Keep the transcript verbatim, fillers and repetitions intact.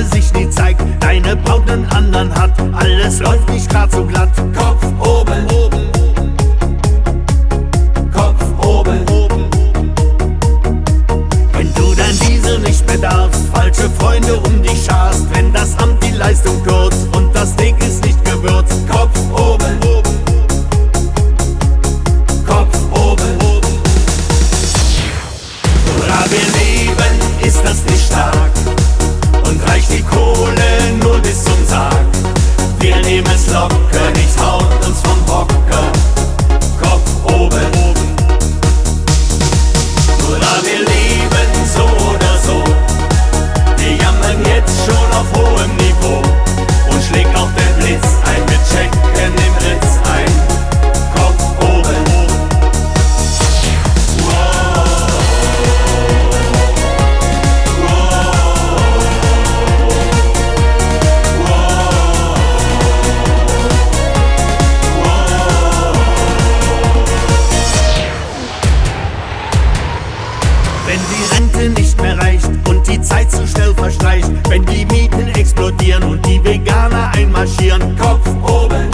sich nie zeigt, deine Braut einen anderen hat, alles läuft nicht grad so glatt. Kopf oben, Kopf oben. Wenn du dein Diesel nicht mehr darfst, falsche Freunde um dich scharst, wenn das Amt die Leistung kürzt und das Steak ist nicht gewürzt. Kopf oben, Kopf oben. Oder wir leben, ist das nicht stark? Und reicht die Kohle nur bis zum Sarg? Wir nehmen es locker, nichts haut uns vom Hocker. Kopf oben. Oder wir leben so oder so. Wir jammern jetzt schon auf hohem Niveau. Und schlägt auch der Blitz ein, wir checken den Blitz ein. Kopf oben. Wenn die Rente nicht mehr reicht und die Zeit zu schnell verstreicht, wenn die Mieten explodieren und die Veganer einmarschieren, Kopf oben.